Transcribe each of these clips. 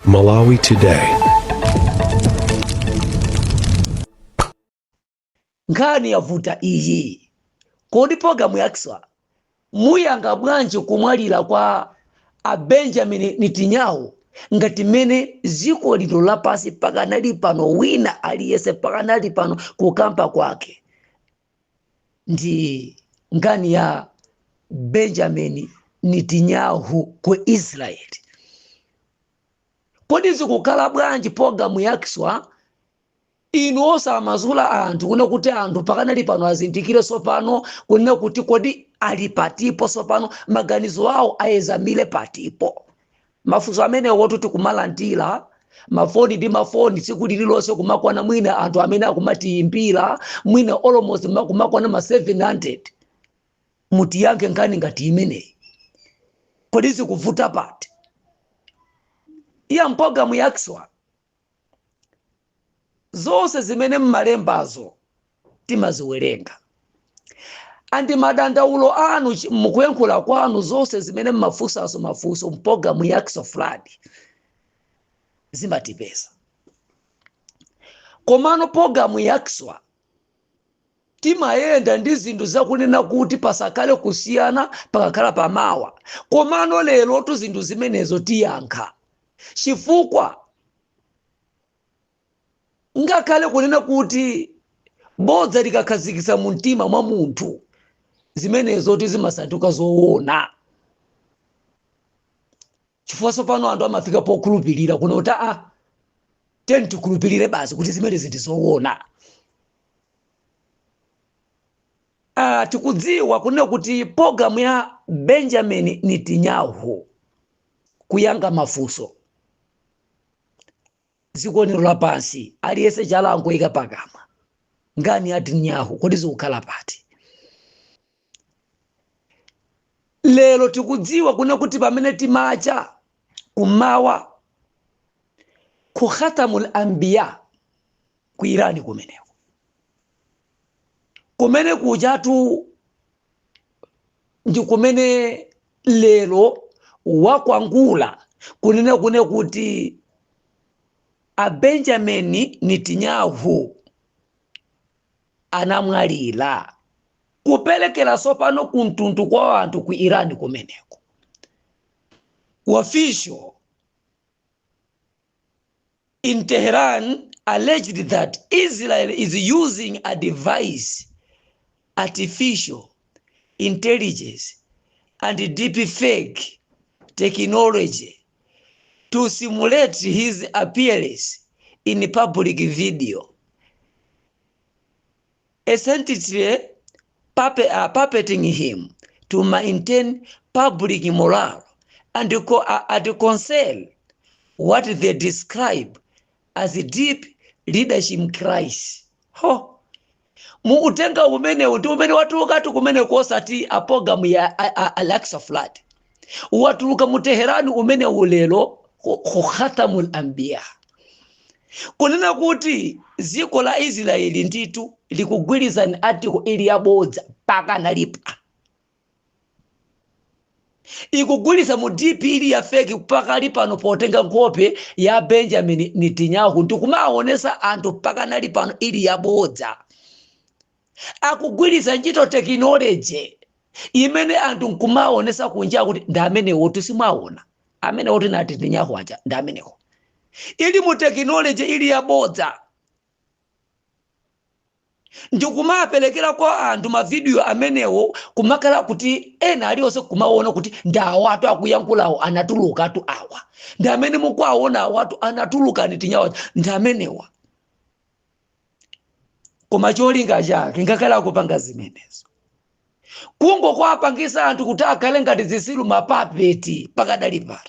Malawi Today. Nkhani yavuta iyi. Kodi pologalamu ya Akswa muyankha bwanji kumwalira kwa a Benjamin Netanyahu ngati mmene dziko lino lapansi pakanali pano wina aliyense pakanali pano kukamba kwake ndi nkhani ya Benjamin Netanyahu ku Israel? Kodi zikukhala bwanji pologalamu ya Akswa inu osamasula anthu kunena kuti anthu pakanali pano azindikire sopano kunena kuti kodi ali patipo sopano, maganizo awo ayezamire patipo? Mafunso amenewo tikumalandira mafoni ndi mafoni tsiku lililonse, kumakwana mwina anthu amene akumatiyimbira mwina almost kumakwana ma 700. Mutiyankhe nkhani ngati imeneyi, kodi zikuvuta pati? Iya, mpologalamu ya Akswa, zonse zimene mmalembazo timaziwerenga, and madandaulo anu mukuyankhula kwanu, zonse zimene mmafunsazo mafunso mpologalamu ya Akswa Flood zimatipeza. Komano pologalamu ya Akswa timayenda ndi zinthu zakunena kuti pasakhale kusiyana pakakhala pamawa. Komano lerotu zinthu zimenezo tiyankha, chifukwa ngakhale kunena kuti bodza likakhazikitsa mu mtima mwa munthu, zimenezo tizimasanduka zoona, chifukwa tsopano anthu amafika pokhulupirira kuno kuti aa, teni tikhulupirire basi kuti zimenezi ndi zoona. Tikudziwa kunena kuti pologalamu ya Benjamin Netanyahu kuyankha mafunso dziko lino lapansi, aliyense chala angoyika pakamwa nkhani ya Netanyahu, kodi zikukhala pati? Lero tikudziwa kunena kuti pamene timacha kumawa ku Khatamul Anbiya ku Irani kumeneko, kumene kujatu ndi kumene lero wakwangula kunena kune kuti a Benjamin Netanyahu anamwalira, kuperekera tsopano kumtundu kwa anthu ku Iran kumeneko. Official in Tehran alleged that Israel is using a device, artificial intelligence and deep fake technology to simulate his appearance in public video, essentially puppeting him to maintain public morale and conceal what they describe as a deep leadership crisis. Ho! Mu utenga umenewu ndi umene watulukatu kumene kosati a program ya Al-Aqsa Flood, watuluka mu Teherani umenewu lero ku Khatamul Anbiya, kunena kuti dziko la Israeli nditu likugwirizana article ili yabodza pakanalipa, ikugulitsa mu DP ili ya fake pakali pano, potenga nkhope ya Benjamin Netanyahu ndikumaonesa anthu pakanali pano ili yabodza. Akugwiritsa ntchito technology imene anthu nkumaonesa kunja kuti ndi amenewo, tisimwaona amenewo, tinati Netanyahu aja ndi amenewo, ili mu technology ili yabodza, ndikumaperekera kwa anthu mavidiyo amenewo, kumakhala kuti ena aliyonse kumaona kuti ndi awatu akuyankhulawo, anatulukatu awa, ndi amene mukuwaona awatu, anatuluka Netanyahu, ndi amenewa. Koma cholinga chake, ngakhale akupanga zimenezo, kungokwapangisa anthu kuti akhale ngati zisilu, mapapeti pakadali pano,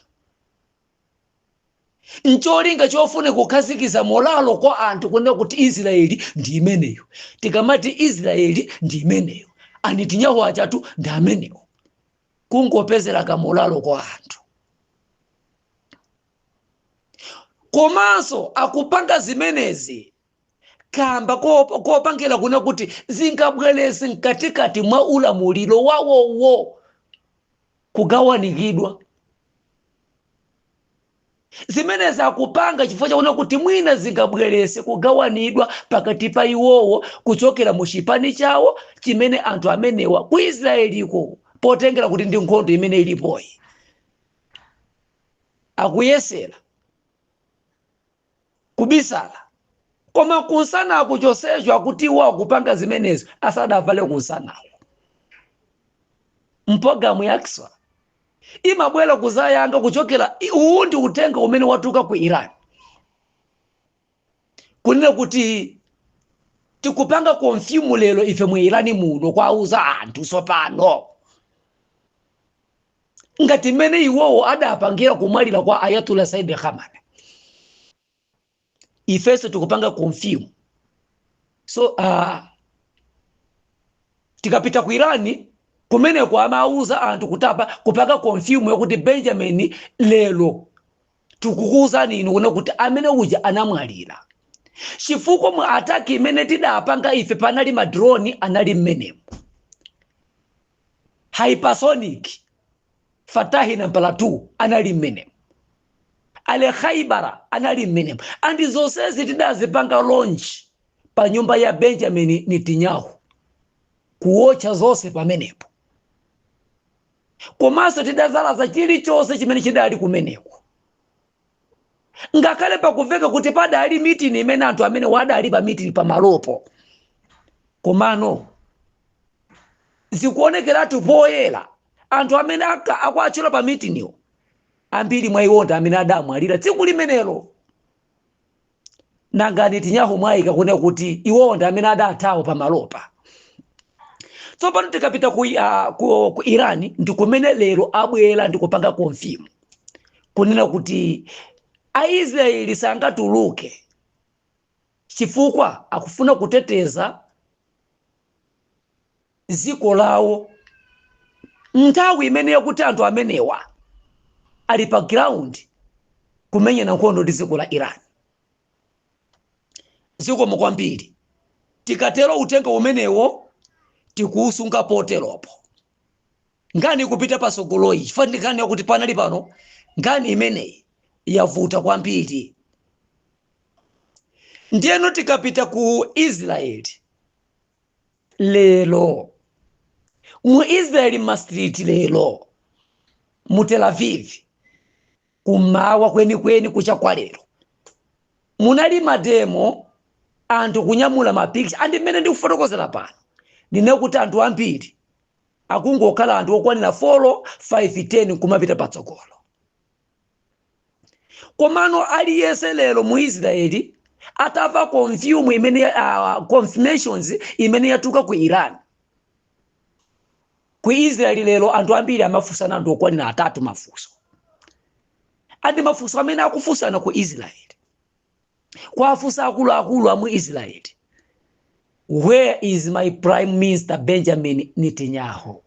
ncholinga chofuna kukhazikitsa morale kwa anthu kunena kuti Israeli ndi imeneyo. Tikamati Israeli ndi imeneyo, a Netanyahu achatu ndi amenewo, kungopezera ka morale kwa anthu. Komanso akupanga zimenezi kamba kopangira kuna kuti zingabweretse mkatikati mwa ulamuliro wawowo kugawanikidwa. Zimene zakupanga chifukwa chakuona kuti mwina zingabwerese kugawanidwa pakati pa iwowo kuchokera mu chipani chawo chimene anthu amenewa ku Israeliko, potengera kuti ndi nkhondo imene ilipoyi, akuyesera kubisala. Koma kunsanaku chonsecho akuti iwo akupanga zimenezo asadavale kunsanaku. Mpologalamu ya Akswa imabwera kuzayanga kuchokera uwu ndi uthenga umene watuka ku Iran, kunena kuti tikupanga confirm lero ife mu Iran muno, kwauza anthu tsopano ngati mmene iwowo adapangira kumwalira kwa Ayatollah Said Khamenei, ifenso tikupanga confirm. So tikapita ku Irani kumeneko amauza anthu kutapa kupanga confirm yakuti Benjamin lero tikukuwuzani inu kuna kuti amene uja anamwalira, chifukwa mu attack imene tidapanga ife panali ma drone anali mmenemo, hypersonic Fatahi nambala 2 anali mmenemo, Ale Khaibara anali mmenemo, and zonsezi tidazipanga launch pa nyumba ya Benjamin Netanyahu, kuwotcha zonse pamenepo. Komanso tidazalaza chilichonse chimene chidali kumeneko, ngakhale pakumveka kuti padali meeting imene anthu amene wadali pa meeting pamalopo. Komano zikuonekeratu poyera, anthu amene akuatchula pa meetingwo, ambiri mwa iwo ndi amene adamwalira tsiku limenelo. Nanga Netanyahu mwayika kunena kuti iwowo ndi amene adathawa pamalopa. Tsopano tikapita ku Iran, ndi kumene lero abwera ndi kupanga confirm kunena kuti Aisraeli sangatuluke chifukwa akufuna kuteteza dziko lawo nthawi imene yakuti anthu amenewa ali pa ground kumenyana nkhondo ndi dziko la Iran. Zikomo kwambiri. Tikatero uthenga umenewo tikuusunga poteropo. Nkhani kupita pasogoloyi, chifukwa ndi nkhani yakuti panali pano nkhani imeneyi yavuta kwambiri. Ndiyeno tikapita ku Israeli lero, mu Israeli ma street lero mu Tel Aviv, kummawa kwenikweni kucha kwa lero, munali ma demo, anthu kunyamula ma picture. And mmene ndikufotokozera pano, ndine kuti anthu ambiri akungokhala anthu okwanira 4, 5, 10 kumapita patsogolo. Komano aliyense lero mu Israeli atamva confirm imene confirmations imene yatuka ku Iran, ku Israeli lero anthu ambiri amafunsana, anthu okwanira atatu mafunso, and mafunso amene akufunsana ku Israeli, kwafunsa akuluakulu amu Israeli, "Where is my Prime Minister Benjamin Netanyahu?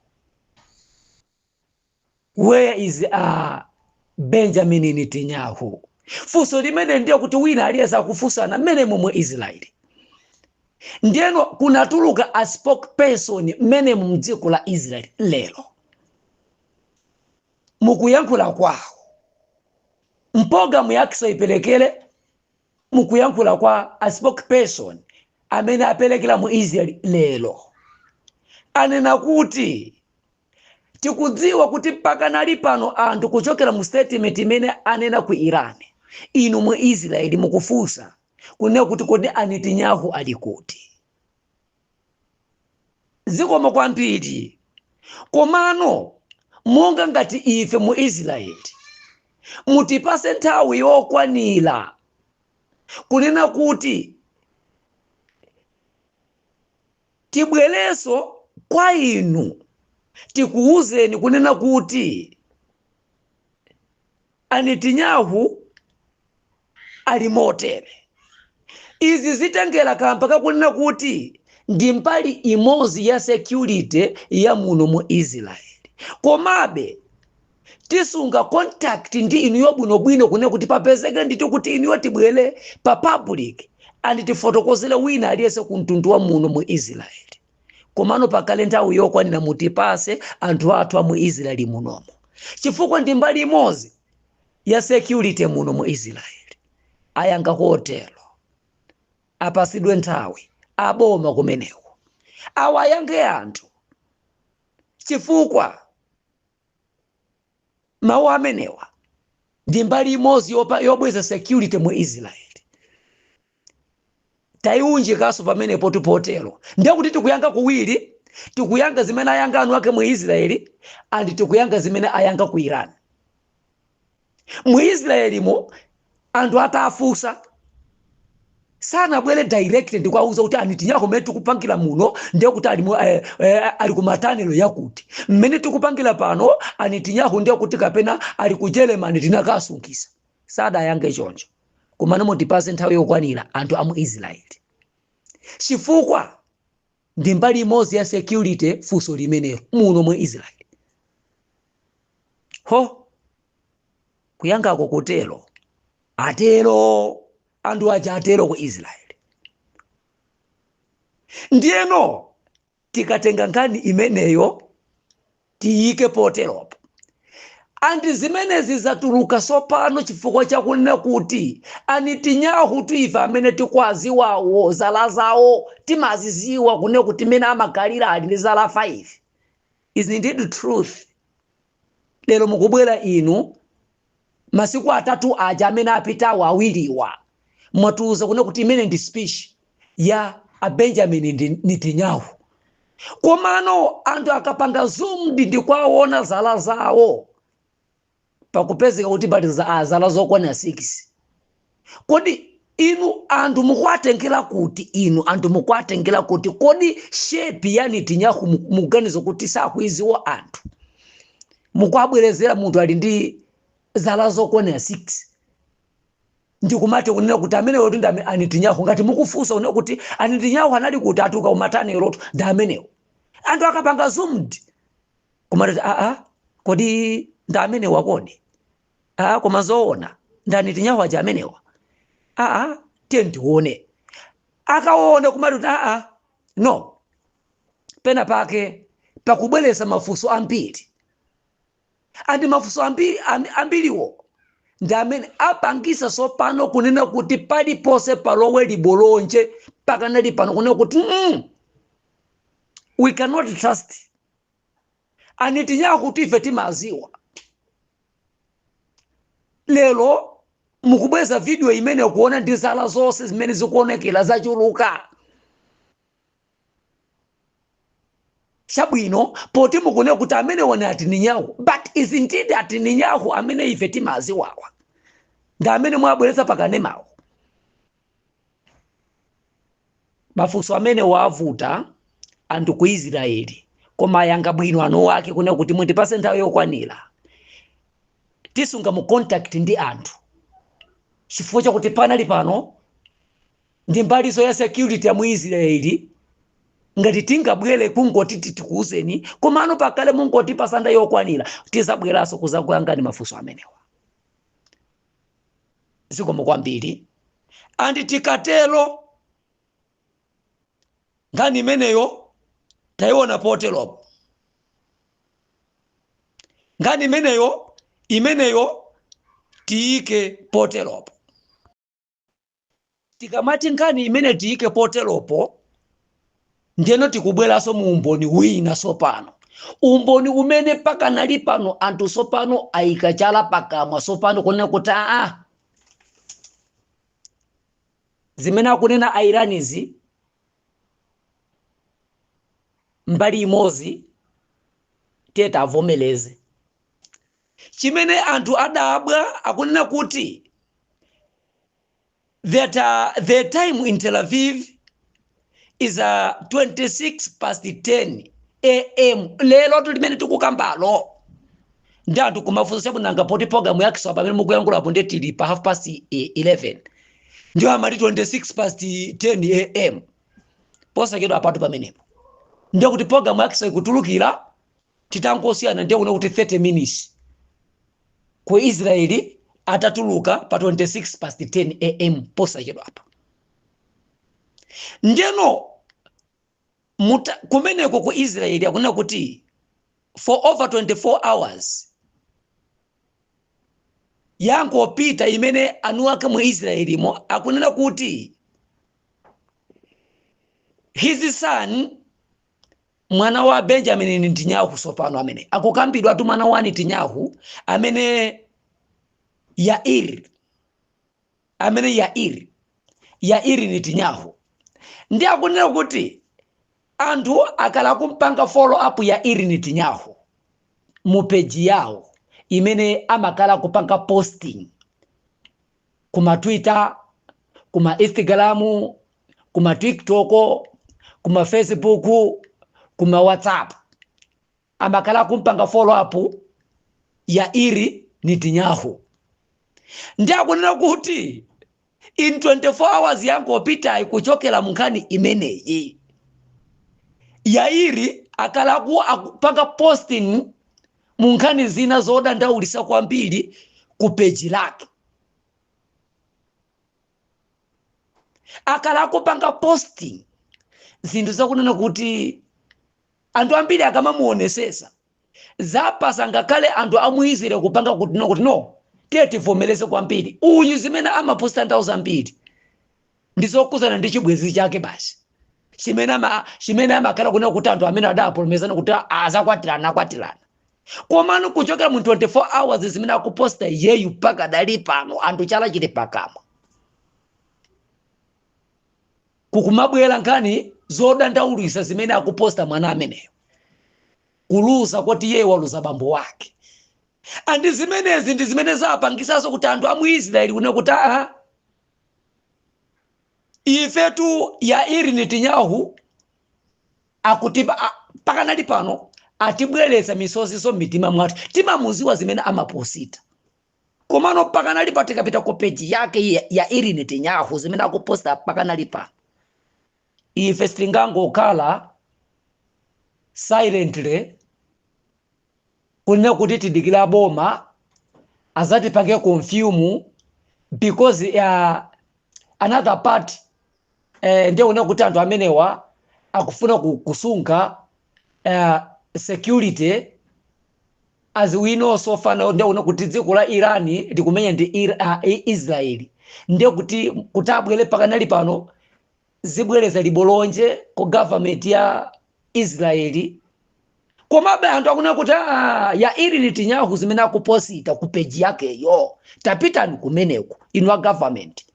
Where is Benjamin Netanyahu?" Funso limene ndiye kuti wina aliyense akufunsana mmene momwe Israeli. Ndiyeno kunatuluka a spokesperson mmene mdziko la Israeli lero, mukuyankhula kwawo, mpologalamu yake iperekere, mukuyankhula kwa a spokesperson amene aperekera mu Israeli lero, anena kuti tikudziwa kuti pakanali pano anthu kuchokera mu statement imene anena ku Iran, inu mu Israeli mukufunsa kunena kuti kodi a Netanyahu ali kuti? Zikomo kwambiri. Komano monga ngati ife mu Israeli, mutipase nthawi yokwanira kunena kuti tibwerenso kwa inu tikuwuzeni kunena kuti a Netanyahu ali motere. Izi zitengera kamba kakunena kuti ndi mbali imodzi ya security ya muno mu Israeli, komabe tisunga contact ndi inuyo bwinobwino kunena kuti papezeke ndithu kuti inuyo tibwere pa public and tifotokozere wina aliyense ku mtundu wa muno mu Israeli. Komano pakale nthawi yokwanira mutipase anthu athu a mu Israeli munomo, chifukwa ndi mbali imodzi. Ya security muno mu Israeli. Ayankha kotero, apasidwe nthawi aboma kumeneko awayankhe anthu, chifukwa mawu amenewa ndi mbali imodzi yobweza security mu Israeli. Tayiunjikaso pamenepo tipotero, ndiye kuti tikuyankha kuwiri: tikuyankha zimene ayankha anu ake mu Israeli and tikuyankha zimene ayankha ku Iran. Mu Israelimo anthu atafunsa, sanabwere direct ndikuwauza kuti a Netanyahu mmene tikupangira muno, ndiye kuti ali, ali ku matunnel, yakuti mmene tikupangira pano a Netanyahu ndiye kuti kapena ali ku Germany tinakasungisa. Sadayankhe choncho. Komano mutipase nthawi yokwanira anthu a mu Israeli, chifukwa ndi mbali imodzi ya security funso limenelo muno mu Israeli. Ho, kuyankhako kutero, atero anthu aja, atero ku Israeli. Ndiyeno tikatenga nkhani imeneyo tiyike poteropo, and zimenezi zatuluka sopano chifukwa chakunena kuti a Netanyahu tu ife amene tikwaziwawo zala zawo timaziziwa, kunena kuti mene amagalira ali ndi zala 5 is indeed truth. Lero mukubwera inu, masiku 3 aja amene apitawo, awiriwa, mwatiuza kunena kuti imene ndi speech ya a Benjamin ndi Netanyahu. Komano anthu akapanga zoom ndikwaona zala zawo, pakupezeka kuti pali zala zokwana 6. Kodi inu anthu mukuwatengera kuti? Inu anthu mukuwatengera kuti? Kodi shape ya Netanyahu mukuganiza kuti sakuiziwa anthu? Mukuabwerezera munthu ali ndi zala zokwana 6, ndikumati kunena kuti amenewo ndi a Netanyahu. Ngati mukufunsa kunena kuti a Netanyahu anali kuti, atuluka kumatunneltu, ndi amenewo. Anthu akapanga zoom kumati, aa, kodi ndi amenewa? Kodi aa, koma zoona ndi a Netanyahu aja amenewa? Aa, tiye tione. Akaona kumati kuti aa, no, pena pake pakubweresa mafunso ambiri, and mafunso ambiri ambiriwo ndi amene apangisa sopano kunena kuti paliponse palowe libolonje pakanali pano, kunena kuti we cannot trust a Netanyahu kuti ife timaziwa. Lero mukubweza video imene kuona ndi zala zonse zimene zikuonekera zachuluka. Chabwino, poti mukunena kuti amene wona a Netanyahu, but is indeed a Netanyahu amene ife timaziwawa ndi amene mwabweretsa pakanemawo? Mafunso amene wavuta anthu ku Israeli, koma ayankha bwino anu ake kunena kuti mutipase nthawi yokwanira, tisunga mu contact ndi anthu, chifukwa chakuti panali pano ndi mbaliso ya security ya mu Israeli. Ngati tingabwere kungoti tikuuzeni, komano pakale mungoti pasanda yokwanira, tizabweranso kuzakuyankhani mafunso amenewa. Zikomo kwambiri. And tikatero nkhani imeneyo tayiona poteropo, nkhani imeneyo tiyike poteropo. Tikamati nkhani imene tiyike poteropo, ndiyeno tikubweranso mu umboni wina sopano, umboni umene pakanali pano anthu sopano ayika chala pakamwa sopano kunena kuti aa, zimene akunena a Iranizi mbali imodzi tiye tavomereze. Chimene anthu adabwa, akunena kuti that the time in Tel Aviv is 26 past 10 am lero limene tikukambalo. Ndi anthu kumafunsa, chabwino, poti program yakiso pamene mukuyankhulapo ndi tili pa half past 11, ndiyo amati 26 past 10 am posachedwa apatu pamenepo, ndiye kuti program yakiso ikutulukira titangosiyana, ndiye kuna kuti 30 minutes ku Israeli atatuluka pa 26 past 10 am posachedwa apa. Ndiyeno kumeneko ku Israeli akunena kuti for over 24 hours Yangopita imene anu ake mu Israelimo akunena kuti his son, mwana wa Benjamin Netanyahu, sopano amene akukambidwa atu mwana wa Netanyahu amene Yair, amene Yair Netanyahu, ndi akunena kuti anthu akala kumpanga follow up Yair Netanyahu mu page yawo imene amakala kupanga posting kuma Twitter, kuma Instagram, kuma TikTok, kuma Facebook, kuma WhatsApp. Amakala kumpanga follow up Yair Netanyahu, ndi akunena kuti in 24 hours yangopitayi kuchokera munkhani imeneyi, Yair akala akupanga posting mu nkhani zina zodandaulisa kwambiri ku page lake. Akala akupanga posting zinthu zakunena kuti anthu ambiri akamamuonesesa zapasa ngakhale anthu amuizire kupanga kuti no, kuti no, tiye tivomereze kwambiri uyu zimene amaposta nthawi zambiri ndizokuzana ndi chibwenzi chake basi, chimene amakhala kunena kuti anthu amene adapolomezana kuti azakwatirana akwatirana. Komano kuchokera mu 24 hours zimene akuposta iyeyu mpaka dali pano, anthu chala chili pakamwa, kukumabwera nkhani zodandaulisa zimene akuposta mwana ameneyo, kuluza kuti iye waluza bambo wake. Andi zimenezi ndi zimene zapangisaso kuti anthu amu Israeli kunena kuti aa, ifetu Yair Netanyahu akuti pakanali pano atibweretsa misoziso m'mitima mwathu. Timamuziwa zimene amaposita, komano pakanali pa tikapita ku page yake Yair Netanyahu zimene akuposta pakanali pano, ife sitingangokhala silently kunena kuti tidikira boma azatipange confirm, because another part ndiye kunena kuti anthu amenewa akufuna kusunga security. As we know so far now, ndiye kunena kuti dziko la Iran likumenya ndi Israeli, ndiye kuti abwere pakanali pano zibwereza libolonje ku government ya Israeli. Komabe anthu akunena kuti Yair Netanyahu zimene akuposita ku page yakeyo, tapitani kumeneko inu a government,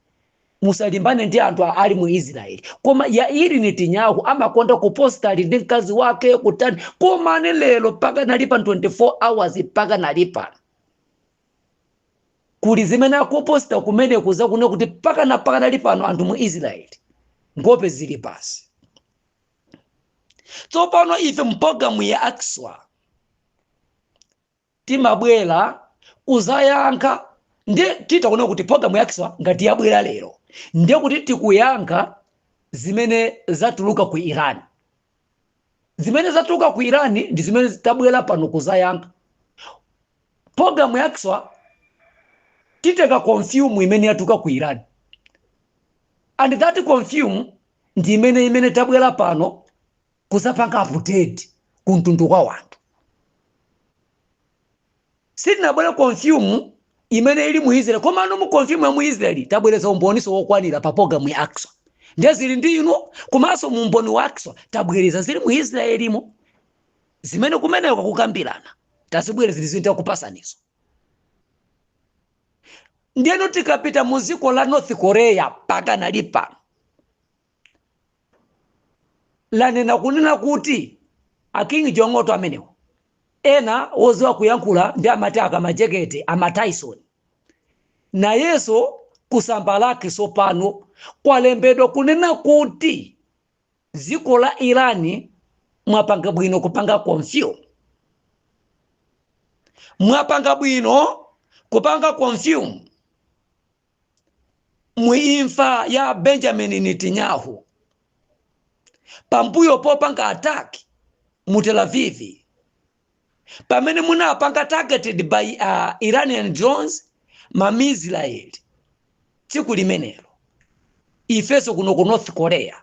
musalimbane ndi anthu ali mu Israeli. Koma Yair Netanyahu amakonda kuposta ali ndi mkazi wake kutani, komane lero paka nali pa 24 hours paka nali pano kuli zimene akuposta kumeneko zakunena kuti paka nali pano anthu mu Israeli ngope zili pasi. Tsopano ife mpologalamu ya Akswa timabwera kuzayankha, ndi titakuona kuti pologalamu ya Akswa ngati yabwera lero, ndiye kuti tikuyankha zimene zatuluka ku Iran. Zimene zatuluka ku Iran ndi zimene tabwera pano kuzayankha. Pologalamu ya Akswa titenga confirm imene yatuluka ku Iran, and that confirm ndi imene tabwera pano kuzapanga update kumtundu kwa wanthu. Sitinabwere confirm imene ili mu Israel, komano mu confirm ya mu Israel tabwereza umboniso wokwanira pa program ya Akswa, ndiye zili ndi inu. Komanso mu umboni wa Akswa tabwereza zili mu Israelimo zimene kumeneko kukambirana, tazibwereza zili takupasanizo. Ndiyeno tikapita mu dziko la North Korea pakanali pano lanena kunena kuti a Kim Jong amenewo, ena woziwa kuyankhula ndi amati akamajekete ama Tyson, nayenso kusamba lake sopano kwalembedwa kunena kuti dziko la Iran mwapanga bwino kupanga confirm, mwapanga bwino kupanga confirm muimfa ya Benjamin Netanyahu pambuyo popanga attack mu Tel Aviv, pamene munapanga targeted by Iranian drones ma Israel tsiku limenelo. Ifeso kuno ku North Korea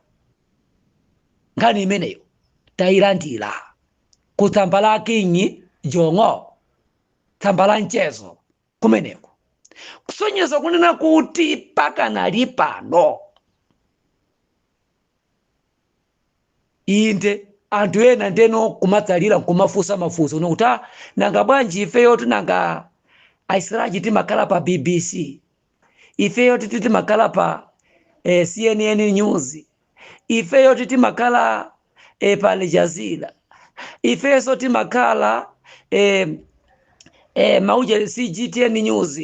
nkhani imeneyo tayilandira kutsamba la Kim Jong, tsamba la mchezo kumeneko. Kusonyeza kunena kuti pakanali pano inde anthu ena ndeno kumatsalira nkumafunsa mafunso kuti, "Ah, nanga bwanji ifeyo tinanga Aisraeli timakhala pa BBC, ifeyo titi timakhala pa CNN News, ifeyo timakhala pa Al Jazeera, ifenso timakhala mauje CGTN News,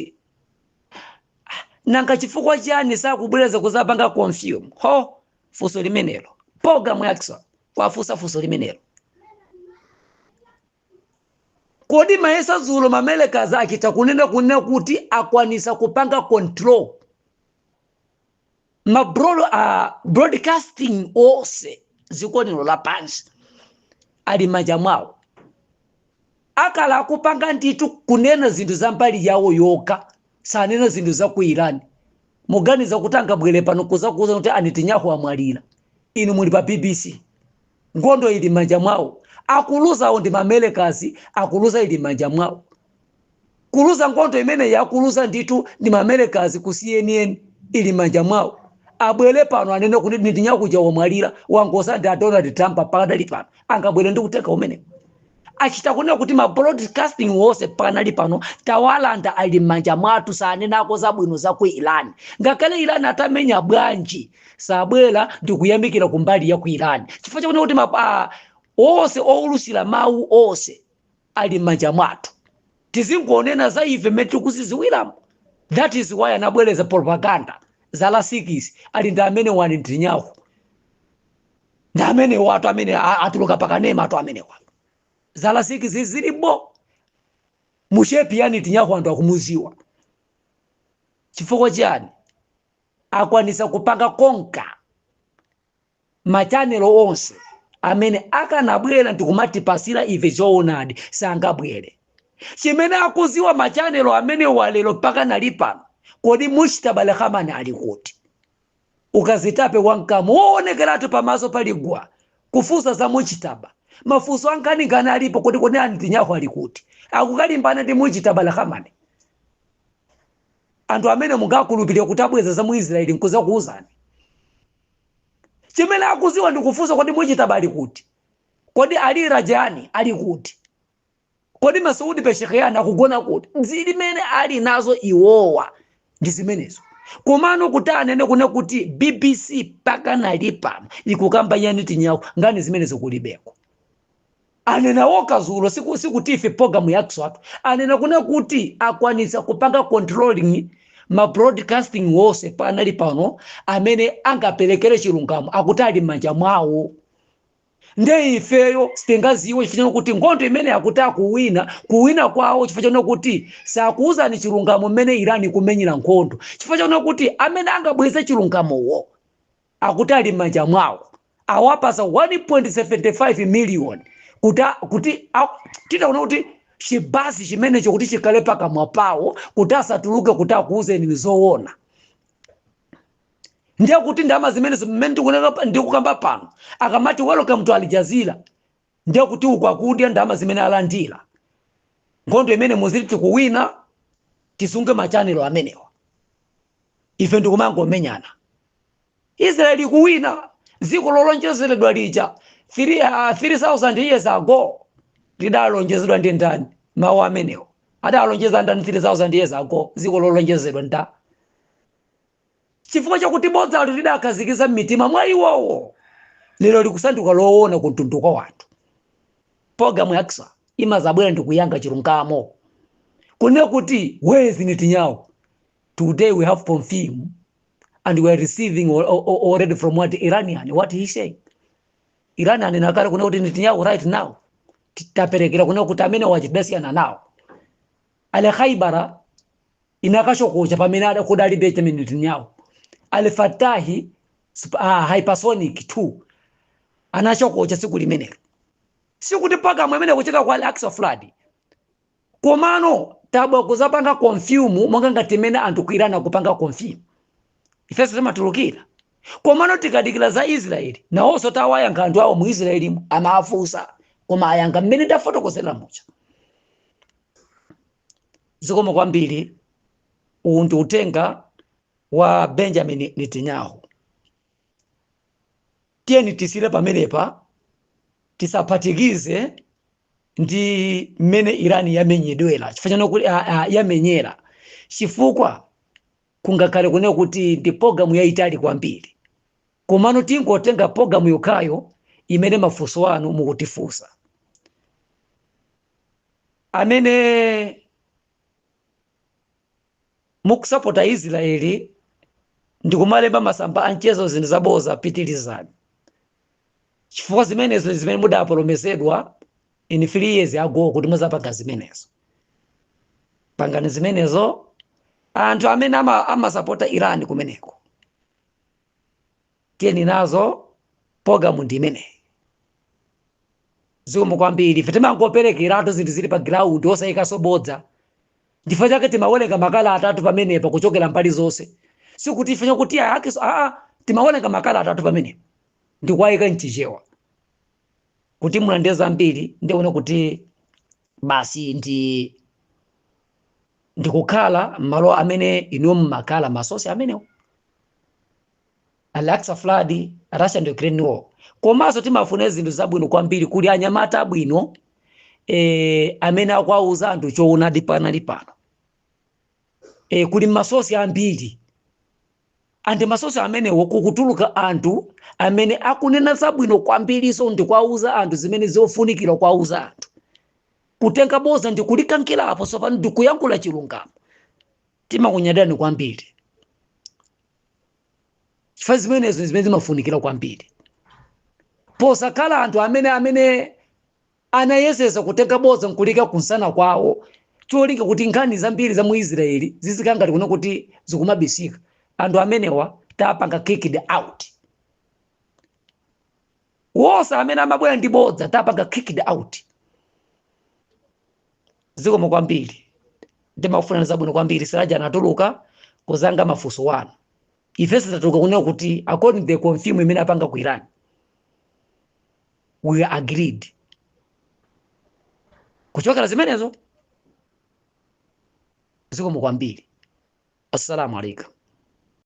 nanga chifukwa chani sakubwereza kuzapanga confirm?" Ho, funso limenelo program yakso kwafunsa funso limenelo. Kodi maesa dzulo mamelekazi achita kunena kuti akwanisa kupanga control ma broadcasting onse dziko lino lapansi ali manja mwawo? Akala akupanga ndithu kunena zinthu za mbali yawo yokha, sanena zinthu za ku Iran. Muganiza kuti angabwere pano kuzakuuza kuti a Netanyahu amwalira, inu muli pa BBC? Nkhondo ili manja mwawo. Akuluzawo ndi mamelekazi, akuluza ili manja mwawo. Kuluza nkhondo imene yakuluza ndithu ndi mamelekazi ku CNN, ili manja mwawo. Abwere pano anene kuti Netanyahu kuja wamwalira, wangosa ndi a Donald Trump, pakadali pano angabwere ndi kutenga umenewo? Achita kunena kuti ma broadcasting wonse pakanali pano tawalanda, ali m'manja mwathu, sanenako zabwino za ku Iran. Ngakhale Iran atamenya bwanji, sabwera ndi kuyamikira kumbali ya ku Iran, chifukwa chakunena kuti onse owulusira mawu onse ali m'manja mwathu, tizingonena za ife mmene tikuziziwiramo. That is why anabwereza propaganda za la 6 ali ndi amene wani Netanyahu, ndi amene watu amene atuluka pakanema atu amene wa zala 6 zilibo mu shape ya Netanyahu. Anthu akumuziwa chifukwa chani? Akwanisa kupanga conquer ma channel onse amene akanabwera ndikumatipasira ife choonadi, sangabwere. Chimene akuziwa ma channel amene walero pakanali pano, kodi Mujtaba Khamenei ali kuti? Ukazitape wamkamo woonekeratu pamaso paligwa kufunsa za Mujtaba, mafunso ankanikani alipo kuti kodi Netanyahu ali kuti? Akukalimbana ndi Mujtaba Khamenei. Anthu amene mungakhulupirire kuti abweza za mu Israeli nkuza kuuzani chimene akuziwa ndikufunsa kodi Mujtaba ali kuti? Kodi Ali Rajani ali kuti? Kodi Masoud Pezeshkian akugona kuti? Zilimene ali nazo iwowa ndi zimenezo. Komano kuti anene kune kuti BBC pakanali pano ikukamba ya Netanyahu, ngani zimenezo kulibeko. Anena woka zulo, sikuti ife program yakuswatu, anena kune kuti akwanisa kupanga controlling ma broadcasting wonse panali pano amene angaperekere chilungamo, akuti ali m'manja mwawo. Nde ifeyo sitingaziwe chifukwa kuti nkhondo imene akuti akuwina, kuwina kwawo chifukwa chona kuti sakuuzani chilungamo mmene Irani ikumenyera nkhondo, chifukwa chona kuti amene angabweze chilungamowo akuti ali m'manja mwawo. Awapasa 1.75 million kuti titaona kuti chibasi chimenecho kuti chikhale pakamwa pawo kuti asatuluke kuti akuuzeni zoona. Ndiye kuti ndalama zimenezo mmene ndikukamba pano, akamati "Welcome to Al Jazeera", ndiye kuti uku akudya ndalama zimene alandira. Nkhondo imene muziti tikuwina, tisunge ma channel amenewa, ife ndikumangomenyana. Israeli ikuwina dziko lolonjezeredwa lija 3000 years ago. Lidalonjezedwa ndi ndani mawu amenewo? Adalonjeza ndani 3000 years ago dziko lolonjezedwa? Nda chifukwa chakuti bodzalo lidakhazikiza m'mitima mwa iwowo, lero likusanduka loona ku mtundu kwa wanthu. Programu yaksa imazabwera ndikuyanga chilungamo kune kuti where is Netanyahu today? We have confirmed and we are receiving already from what Iranian, what he say. Iranian nakale kuna kuti Netanyahu right now taperekera kuna kuti amene wachidasiyana nawo ale Khaibara inakashokocha pamene kudali Benjamin Netanyahu. Al Fatahi hypersonic 2 anashokocha siku limenelo. Sikuti paka imene kucheka kwa Al-Aqsa flood, komano tabwa kuzapanga confirm monga ngati imene anthu ku Iran akupanga confirm, ifenso timatulukira. Komano tikadikira za Israeli, nawonso tawayankha anthu awo mu Israelimu, amafunsa, koma ayankha mmene ndafotokozera mucha. Zikomo kwambiri. Uwu ndi uthenga wa Benjamin Netanyahu. Tiyeni tisire pamenepa, tisaphatikize ndi mmene Iran yamenyedwera, chifukwa chano kuti yamenyera, chifukwa kungakhale kunena kuti ndi pologalamu yayitali kwambiri. Komano tingotenga pologalamu yokhayo imene mafunso anu mukutifunsa. Amene mukusapota Israeli ndikumalemba masamba a mchezo zinthu zaboza, pitirizani, chifukwa zimenezo zimene mudapolomezedwa in 3 years ago kuti muzapanga zimenezo. Pangani zimenezo. Anthu amene amasapota Iran kumeneko, tiyeni nazo, pologalamu ndi imeneyi. Zikomo kwambiri. Ife timangoperekeratu zinthu zili pa ground, osayikaso bodza. Chifukwa chake timawerenga makala atatu pamenepa kuchokera mbali zonse. Sikuti ife chakuti akeso aa, timawerenga makala atatu pamenepa ndikuwayika mchichewa kuti mulande zambiri. Ndione kuti basi ndi ndikukhala malo amene inuyo mmakhala, ma source amenewo, Al-Aqsa flood, Russia and Ukraine war. Komanso timafuna zinthu zabwino kwambiri. Kuli anyamata abwino amene akuwauza anthu choonadi panali pano. Kuli ma source ambiri, and ma source amenewo kukutuluka anthu amene akunena zabwino kwambiriso, ndikuwauza anthu zimene zofunikira kuwauza anthu, kutenga boza ndikulikankhirapo tsopano ndikuyankhula chilungamo. Timakunyadirani kwambiri, chifukwa zimenezo zimene zimafunikira kwambiri, posakhala anthu amene anayesesa kutenga bodza nkulika kunsana kwawo, cholinga kuti nkhani zambiri za mu Israeli zizikhala ngati kuno kuti zikumabisika. Anthu amenewa tapanga kicked out. Wonse amene amabwera ndi bodza tapanga kicked out. Zikomo kwambiri, ndimakufunani zabwino kwambiri. Siraja anatuluka kuzanga mafunso wanu. Ife sitatuluka kunena kuti according to the confirm imene apanga ku Iran, we agreed kuchokera zimenezo. Zikomo kwambiri, assalamu alaikum.